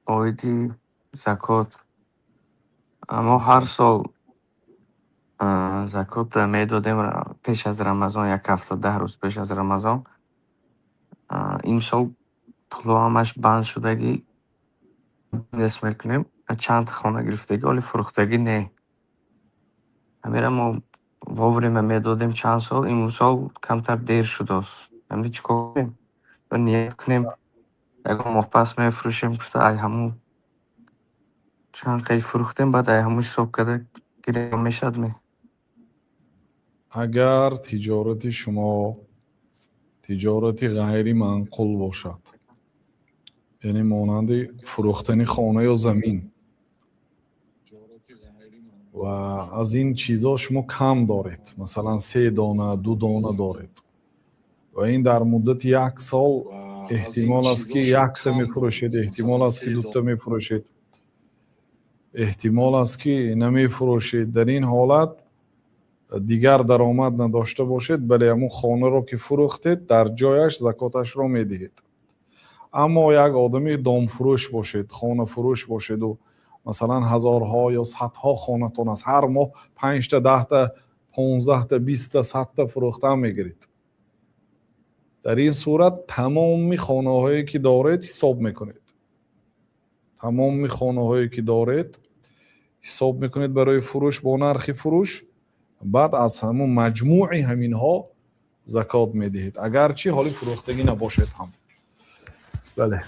Оиди закот. Мо ҳар сол закотро медодем пеш аз Рамазон, як ҳафта, 10 рӯз пеш аз Рамазон. Имсол пулҳо ҳамаш банд шудагӣ, бизнес мекунем, чандта хона гирифтагӣ, ҳоли фурӯхтагӣ не. Ҳамира мо вовремя медодем чанд сол, имсол камтар дер шудааст. Ҳамин чӣ кор кунем? Ният кунем, ягон моҳ пас мефурӯшем, гуфта, ай ҳамун чанд қай фурӯхтем, баъд ай ҳамун ҳисоб карда гирем, мешавад ме? Агар тиҷорати шумо тиҷорати ғайриманқул бошад, яъне монанди фурӯхтани хона ё замин, ва аз ин чизҳо шумо кам доред, масалан, се дона, ду дона доред, ва ин дар муддати як сол эҳтимол аст, ки якта мефурӯшед, эҳтимол аст, ки дута мефурӯшед, эҳтимол аст, ки намефурӯшед, дар ин ҳолат дигар даромад надошта бошед, бале, ҳамун хонаро ки фурӯхтед, дар ҷояш закоташро медиҳед. Аммо як одами домфурӯш бошед, хонафурӯш бошеду, масалан, ҳазорҳо ё садҳо хонатон аст, ҳар моҳ панҷта, 10та, 15та, 20та, 100та фурӯхтан мегиред, дар ин сурат тамоми хонаҳое ки доред, ҳисоб мекунед, тамоми хонаҳое ки доред, ҳисоб мекунед барои фурӯш бо нархи фурӯш, баъд аз ҳамун маҷмӯи ҳаминҳо закот медиҳед, агарчи ҳоли фурӯхтагӣ набошед ҳам. Бале.